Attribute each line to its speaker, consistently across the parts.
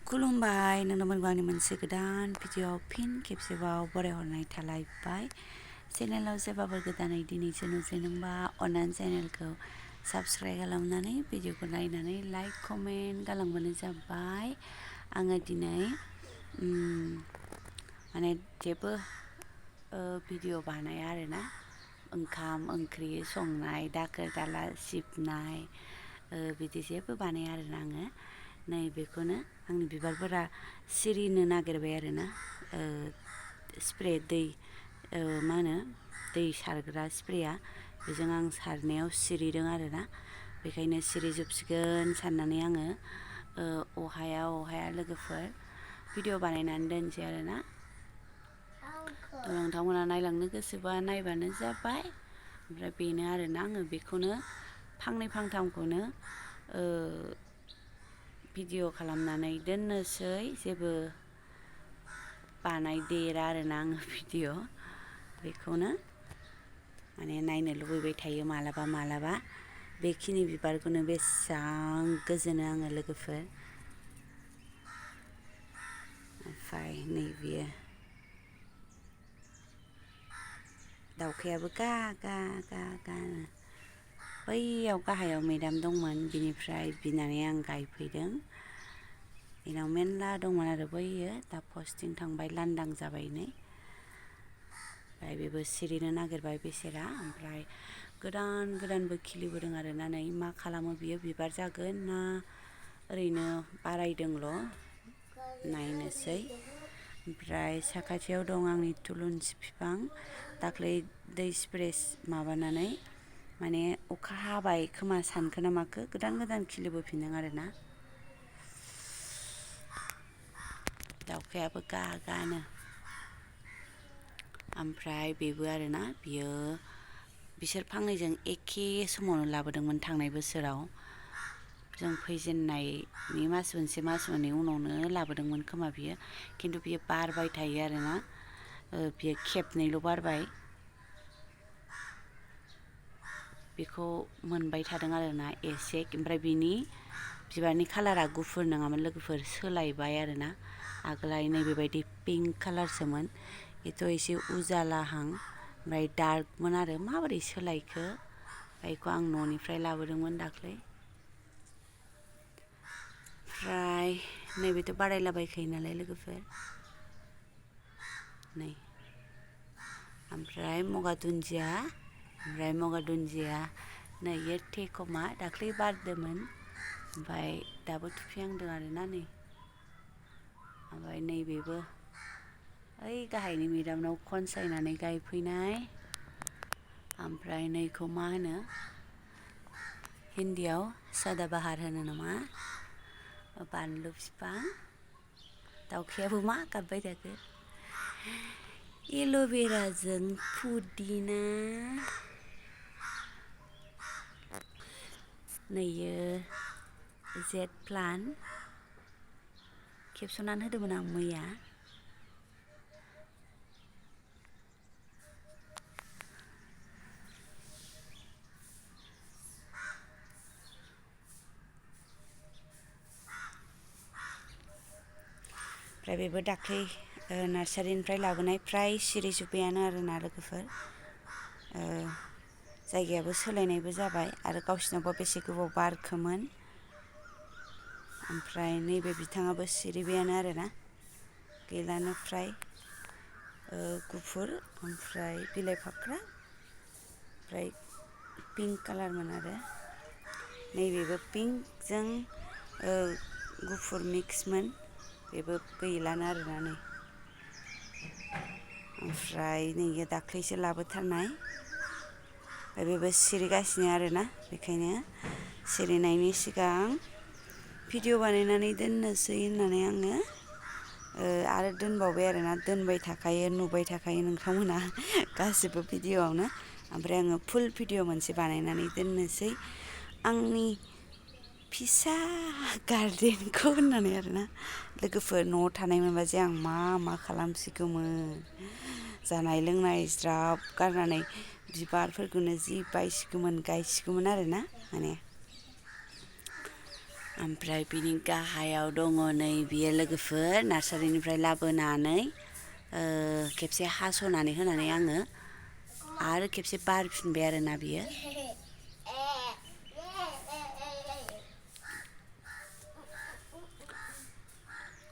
Speaker 1: खुलुमबाय नोंथांमोनखौ आंनि मोनसे गोदान भिडिअ फिन खेबसेबाव बरायहरनाय थालायबाय चेनेलाव सोरबाफोर गोदानै दिनैसो नुजेनदोंबा अन्नानै चेनेलखौ साबस्क्राइब खालामनानै भिडिअखौ नायनानै लाइक कमेन्ट गालांबानो जाबाय। आङो दिनै माने जेबो भिडिअ बानाया आरोना, ओंखाम ओंख्रि संनाय दाखोर दाला सिबनाय बिदि जेबो बानाया आरोना आङो नै बेखौनो आंनि बिबारफोरा सिरिनो नागिरबाय आरोना स्प्रे दै मा होनो दै सारग्रा स्प्रेया बेजों आं सारनायाव सिरिदों आरोना, बेखायनो सिरिजोबसिगोन साननानै आङो अहाया लोगोफोर भिडिअ बानायनानै दोनसै आरोना। नोंथांमोना नायलांनो गोसोबा नायबानो जाबाय। ओमफ्राय बेनो आरोना आङो बेखौनो फांनै फांथामखौनो भिडिअ खालामनानै दोननोसै, जेबो बानायदेरा आरोना आङो भिडिअ, बेखौनो माने नायनो लुबैबाय थायो मालाबा मालाबा। बेखिनि बिबारखौनो बेसेबां गोजोनो आङो लोगोफोर। ओमफ्राय नैबेयो दाउखायाबो गा गा गा गानो। बैयाव गाहायाव मेदाम दंमोन, बिनिफ्राय बिनानै आं गायफैदों। बेनाव मेरला दंमोन आरो बैयो दा पस्टिं थांबाय, लांदां जाबाय नै। ओमफ्राय बेबो सिरिनो नागिरबाय बेसेरा। ओमफ्राय गोदान गोदानबो खिलिबोदों आरोना नै मा खालामो बियो, बिबार जागोन ना ओरैनो बारायदोंल' नायनोसै। ओमफ्राय साखाथियाव दं आंनि थुलुंसि बिफां। दाख्लै दै स्प्रे माबानानै माने अखा हाबाय खोमा सानखो ना माखो गोदान गोदान खिलिबोफिनदों आरोना। दाउखायाबो गा गानो। ओमफ्राय बेबो आरोना बियो बिसोर फांनैजों एखे समावनो लाबोदोंमोन थांनाय बोसोराव। जों फैजेननायनि मास मोननै उनावनो लाबोदोंमोन खोमा बियो, खिन्थु बियो बारबाय थायो आरोना। बियो खेबनैल' बारबाय, बेखौ मोनबाय थादों आरोना एसे। ओमफ्राय बिनि बिबारनि खालारा गुफुर नङामोन लोगोफोर, सोलायबाय आरोना। आगोलहाय नैबेबायदि पिंक कालारसोमोन, बेथ' एसे उजालाहां ओमफ्राय डार्कमोन आरो। माबोरै सोलायखो, बेखौ आं न'निफ्राय लाबोदोंमोन दाख्लै। ओमफ्राय नैबेथ' बारायलाबायखायो नालाय लोगोफोर नै। ओमफ्राय मगा दुन्दिया नै थेखमा दाख्लै बारदोंमोन, ओमफ्राय दाबो थुफिहांदों आरोना नै। ओमफ्राय नैबेबो ओइ गाहायनि मेदामनाव खनसायनानै गायफैनाय। ओमफ्राय नैखौ मा होनो हिन्दीयाव सदाबाहार होनो नामा, बानलु बिफां। दाउखायाबो मा गाबबाय थाखो। एल'भेराजों पुदिना, नैयो जेट प्लान्ट खेबस'नानै होदोंमोन आं मैया। ओमफ्राय बेबो दाख्लै नार्सारिनिफ्राय लाबोनाय, फ्राय सिरिजोब्बायानो आरोना लोगोफोर। जायगायाबो सोलायनायबो जाबाय आरो गावसिनावबो बेसे गोबाव बारखोमोन। ओमफ्राय नैबे बिथाङाबो सिरिबायानो आरोना, गैलानो फ्राय गुफुर ओमफ्राय बिलाइ फाख्रा, ओमफ्राय पिंक कालारमोन आरो। नैबेबो पिंकजों गुफुर मिक्समोन, बेबो गैलानो आरोना नै। ओमफ्राय नैयो दाख्लैसो लाबोथारनाय, ओमफ्राय बेबो सिरिगासिनो आरोना। बेखायनो सिरिनायनि सिगां भिडिअ बानायनानै दोननोसै होननानै आङो आरो दोनबावबाय आरोना। दोनबाय थाखायो, नुबाय थाखायो नोंथांमोना गासिबो भिडिअआवनो। ओमफ्राय आङो फुल भिडिअ मोनसे बानायनानै दोननोसै आंनि फिसा गार्देनखौ होननानै आरोना। लोगोफोर न'आव थानाय मोनबा जे आं मा खालामसिगौमोन, जानाय लोंनाय ज्राब गारनानै बिबारफोरखौनो जि बायसिगौमोन गायसिगौमोन आरोना। माने ओमफ्राय बिनि गाहायाव दङ नै बियो लोगोफोर नार्सारिनिफ्राय लाबोनानै खेबसे हास'नानै होनानै आङो आरो खेबसे बारफिनबाय आरोना बियो।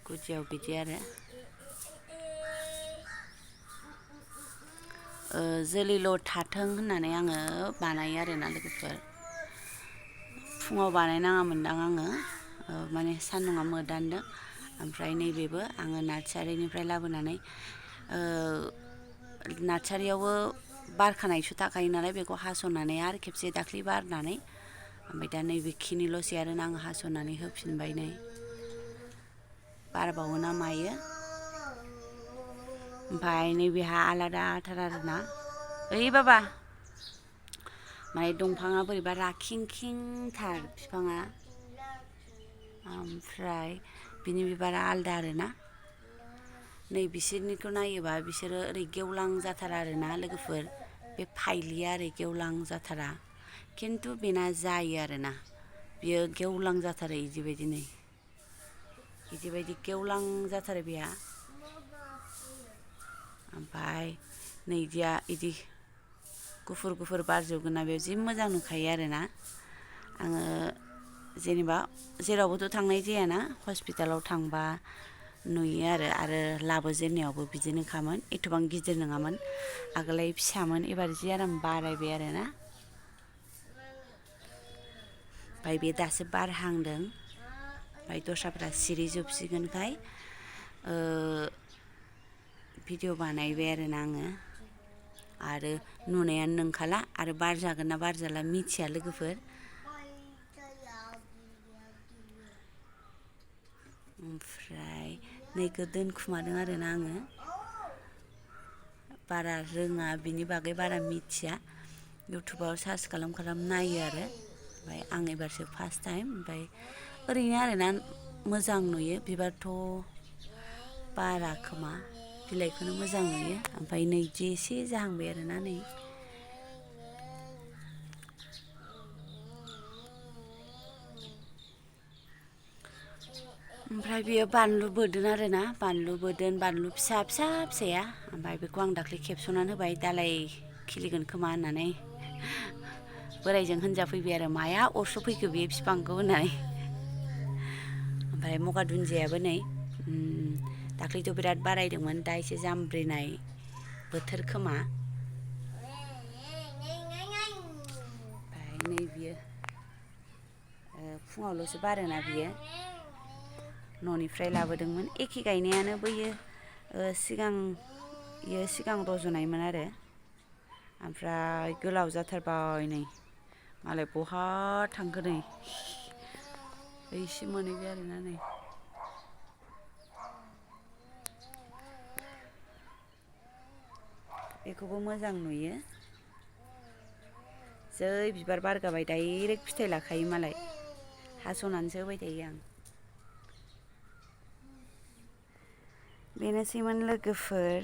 Speaker 1: गुदियाव बिदि आरो जोलैल' थाथों होननानै आङो बानायो आरोना लोगोफोर। फुङाव बानायनाङामोनदां आङो माने सान्दुङा मोदानदों। ओमफ्राय नैबेबो आङो नार्सारिनिफ्राय लाबोनानै नार्सारियावबो बारखानायसो थाखायो नालाय बेखौ हास'नानै आरो खेबसे दाख्लि बारनानै ओमफ्राय दा नैबेखिनिल'सै आरोना आङो हास'नानै होफिनबाय नै बारबावो ना मायो। ओमफ्राय नैबेहा आलादाथार आरोना ओइ बाबा माने दंफाङा बोरैबा राखेंखेंथार बिफाङा ओमफ्राय बिनि बिबारा आलदा आरोना नै बिसोरनिखौ नायोबा बिसोरो ओरै गेवलां जाथारा आरोना लोगोफोर बे फाइलिया ओरै गेवलां जाथारा खिन्थु बेना जायो आरोना बियो गेवलां जाथारो इदिबायदि नै इदिबायदि गेवलां जाथारो बेहा। ओमफ्राय नै इदिया इदि गुफुर गुफुर बारजोबगोन ना बेयाव जि मोजां नुखायो आरोना आङो जेनेबा जेरावबोथ' थांनाय जायाना हस्पिटालाव थांबा नुयो आरो लाबोजेननायावबो बिदिनोखामोन एथ'बां गिदिर नङामोन आगोलाय फिसामोन एबार जि आराम बारायबाय आरोना। ओमफ्राय बे दासो बारहांदों ओमफ्राय दस्राफ्रा सिरिजोबसिगोनखाय भिडिअ बानायबाय आरोना आङो आरो नुनायानो नोंखाला आरो बार जागोन ना बारजाला मिथिया लोगोफोर। ओमफ्राय नैखौ दोनखुमादों आरोना आङो बारा रोङा बिनि बागै बारा मिथिया इउटुबाव सार्च खालाम खालाम नायो आरो ओमफ्राय आं एबारसो फार्स्ट टाइम ओमफ्राय ओरैनो आरोना मोजां नुयो बिबारथ' बारा खोमा बिलाइखौनो मोजां नुयो ओमफ्राय नै इदि एसे जाहांबाय आरोना नै ओमफ्राय बेयो बानलु बोरदोन आरोना बानलु बोरदोन बानलु फिसा फिसा फिसाया ओमफ्राय बेखौ आं दाख्लै खेबस'नानै होबाय दालाय खिलिगोन खोमा होननानै बोरायजों होनजाफैबाय आरो माया अरस'फैखो बे बिफांखौ होननानै। ओमफ्राय मगा दुन्दियाबो नै दाख्लैथ' बिराद बारायदोंमोन दा एसे जामब्रिनाय बोथोर खोमा। ओमफ्राय नै बियो फुङावल'सो बारोना बियो न'निफ्राय लाबोदोंमोन एखे गायनायानो बैयो सिगां रज'नायमोन आरो ओमफ्राय गोलाव जाथारबाय नै मालाय बहा थांखो नै बैसिम मोनहैबाय आरोना नै बेखौबो मोजां नुयो जै बिबार बारगाबाय डाइरेक्ट फिथाइ लाखायो मालाय हास'नानैसो होबाय थायो आं। बेनोसैमोन लोगोफोर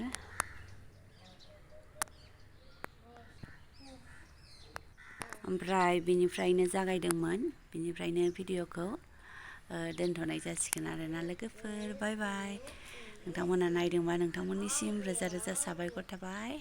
Speaker 1: ओमफ्राय बिनिफ्रायनो जागायदोंमोन बिनिफ्रायनो भिडिअखौ दोनथ'नाय जासिगोन आरोना लोगोफोर बाय बाय। नोंथांमोना नायदोंबा नोंथांमोननिसिम रोजा रोजा साबायखर थाबाय।